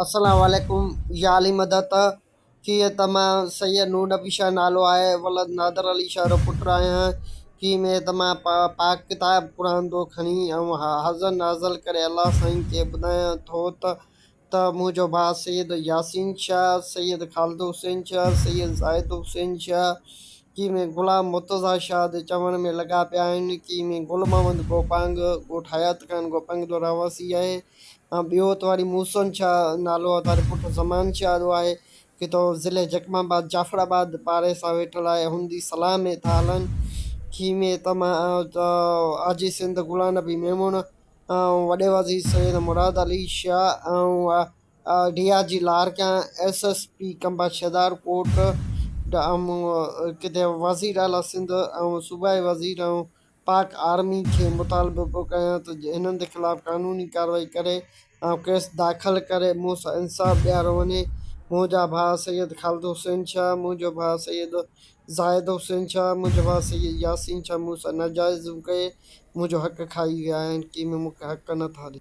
السلام عليڪم يا علي مدد ڪي ته مان سيد نور نبي شاهه نالو آهي ولد نادر علي شاهه جو پٽ آهيان ڪي ۾ ته مان پاڪ ڪتاب قرآن ٿو کڻي ۽ حاضر نازل ڪري الله سائين کي ٻڌايان ٿو ته ته منهنجو ڀاء سيد ياسين شاهه سيد خالد حسين شاهه سيد زاهد حسين شاهه ڪي ۾ غلام مرتضيٰ شاهه جي چوڻ ۾ لڳا پيا آهن ڪي ۾ گل محمد گوپانگ ڳوٺ حيات خان گوپانگ جو رهواسي آهي ۽ ٻيو ته وري موسن شاهه نالو آهي پٽ زمان شاهه جو آهي ڪٿو ضلعي جيڪب آباد جعفر آباد پاڙي سان ويٺل آهي هن جي صلاح ۾ ٿا هلن کيمي ته مان آء جي سنڌ غلام نبي ميمڻ ۽ وڏي وزير Syed Murad Ali Shah ۽ D I G Larkana S S P Qambar Shahdadkot ڪٿي وزير اعليٰ سنڌ ۽ صوبائي وزير ۽ پاڪ آرمي کي مطالبو پيو ڪيان ته هنن جي خلاف قانوني ڪارروائي ڪري ۽ ڪيس داخل ڪري مون سان انصاف ڏياريو وڃي. منهنجا ڀاء سيد خالد حسين شاهه، منهنجو ڀاء سيد زاهد حسين شاهه، منهنجو ڀاء سيد ياسين شاهه مون سان ناجائزيون ڪئي منهنجو حق کائي ويا آهن ڪي ۾ مون کي حق نه ٿا ڏين.